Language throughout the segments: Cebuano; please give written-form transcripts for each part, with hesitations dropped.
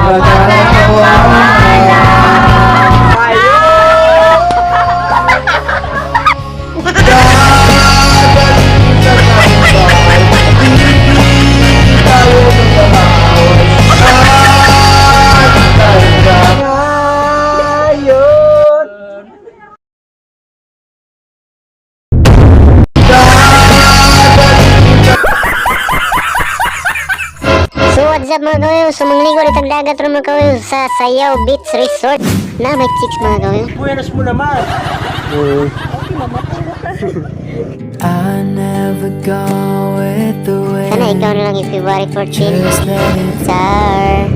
Huwag ka nang mawala. Dadalhin kita sa bahay. Di tayo mag-aaway. At hanggang ngayon. Dadalhin kita. So what's up, mga kawayo? So mangligo ulit ang dagat ron, mga kawayo, sa Sayaw Beach Resort na may chicks, mga kawayo. Buenas mo naman. I never go with the wind. Sana ikaw na lang yung February 14. Just let it Char.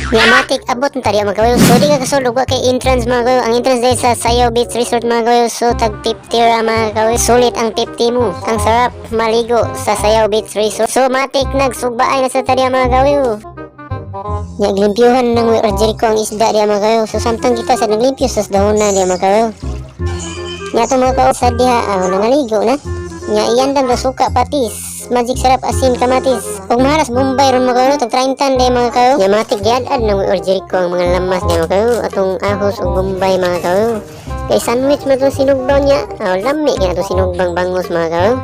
Nga matik abot na tadi, mga kawayo. So di ka kasulog wa kay entrance, mga kawayo. Ang entrance dahil sa Sayaw Beach Resort, mga kawayo. So tag 50 ra, mga kawayo. Sulit ang 50 mo. Ang sarap maligo sa Sayaw Beach Resort. So matik nagsubaay na sa tadi, mga kawayo. Nya glimpyuhan ng Weir Jericho ang isda diya, mga kawayo. So samtang kita sa naglimpyo sa dahonan diya, mga kawayo. Nya ato, mga kawayo, sa diha nangaligo na. Nya iyandam ra suka, patis, magic sarap, asin, kamatis. Ug maharas Bombay ron, mga kawayo, tag 30 day, mga kawayo. Nya matik giad-ad ng Weir Jericho ang mga lamas diya, mga kawayo. Atong ahos ug Bombay, mga kawayo. Kay sandwich man tong sinugbaw niya. Lami kay atong sinugbang bangus, mga kawayo.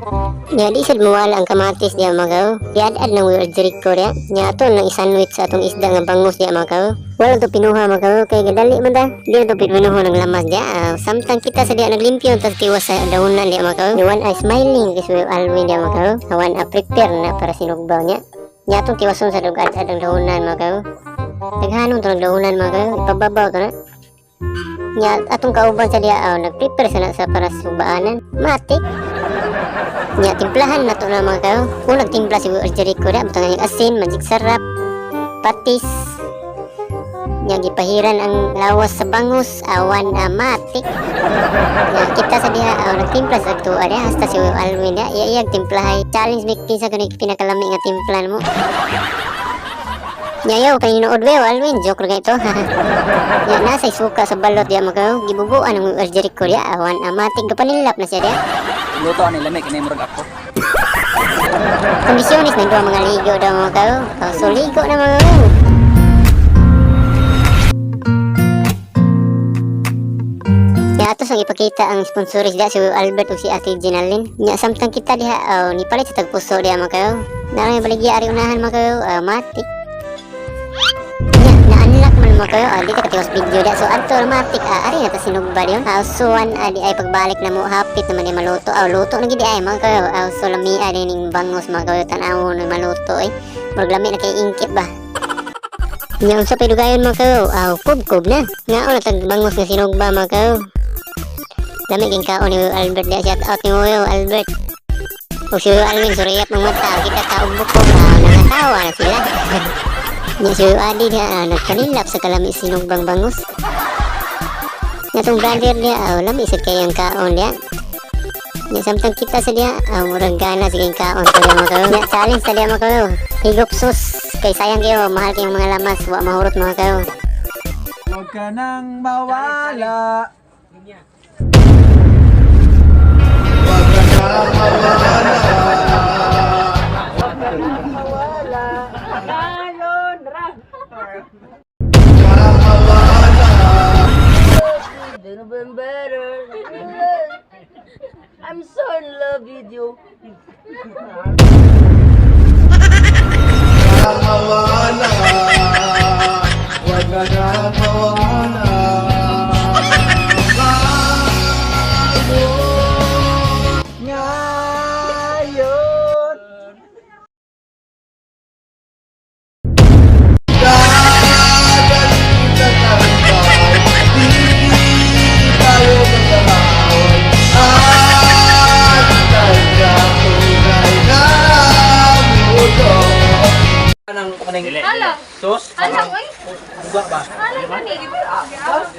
Nya di sad mawala ang kamatis diya, mga kawayo. Giad-ad ng Weir Jericho diya. Nya ato nang isandwich sa atong isda nga bangus diya, mga kawayo. Wala to pinuha, mga kawayo, kay gadali man ta. Di na to pinuha ng lamas diya. Samtang kita sa diya naglimpyo tas tiwas sa dahunan diya, mga kawayo. Wan ay smiling kay si Alwin diya, mga kawayo. Awan a prepare na para sinugbaw niya. Nya atong tiwason sa dugad ang dahunan, mga kawayo. Daghanon to ng dahunan, mga kawayo. Ipababaw to na. Nya atong kauban sa diya nagprepare sa na sa para sa subaanan. Matik. Nya timplahan na to na, mga kawayo. Kung nagtimpla si Weir Jericho diya, butang ang asin, magic sarap, patis. Nya gipahiran ang lawas sa bangus, awan amatik. Nya kita sa diha nagtimpla sa tuwa diha hasta si Will Alwin diha iya iyag timplahay. Challenge mi kinsa kuno pinakalami nga timplan mo. Nya yaw kay nood we Alwin, joke ra ito. Nya nasa suka sa balot diya, mga kawayo. Gibubuan ang Weir Jericho diya, awan amatik, gapanilap na siya diya. Luto ni lamig kini murag ako. Kondisyonis na duha mga ligo daw, mga kawayo. So ligo na, mga kawayo. Nya ato sang ipakita ang sponsoris diha, si Will Albert ug si Ate Ginalyn. Nya samtang kita diha ni palit sa tagpuso diha, mga kawayo. Naray baligya ari unahan, mga kawayo, matik. Nya na-unlock man, mga kawayo, di ka katiwas video diha. So adto matik ari na ta sinugba diyon. So di ay pagbalik na mo hapit naman di maluto. Luto na gid ay, mga kawayo. So lamia din ning bangos, mga kawayo, tan-awon na maluto eh. Murag lami na kay ingkit ba. Nya unsa pay dugayon, mga kawayo? Kubkob na. Nga na tag bangos nga sinugba, mga kawayo. Lami king kaon ni Will Albert diya. Shout out ni Will Albert. Ug si Will Alvin suriyap ng mata. Kita ka og bukog, nangatawa na sila. Nya si Will Adi diya nagkanilap sa kalami sinugbang bangus. Nya tong brother diya lami sad kay ang kaon diya. Nya samtang kita sa diya murag gana sige kaon to diya, mga kawayo. Nya challenge sa diya, mga kawayo. Higop sus kay sayang kayo, mahal kayong mga lamas, wa mahurot, mga kawayo. Huwag ka nang mawala. Huwag ka nang mawala. Galon, ra. Nang mawala. Never been better. I'm so in love with you. Nang mawala. Huwag ka nang mawala. Bago Ngayon. Dadalhin kita sa bahay. Di tayo mag-aaway. At sa tunay na mundo. Anang kaning Hala. sos? Hala, oy. Buga ba? Hala ka ni.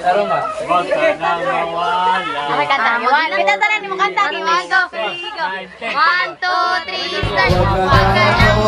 Karon ba? Huwag ka nang mawala. Okay, kanta. One, kita tanan mo kanta. One, two, three, go. One, two, three, start. Huwag ka nang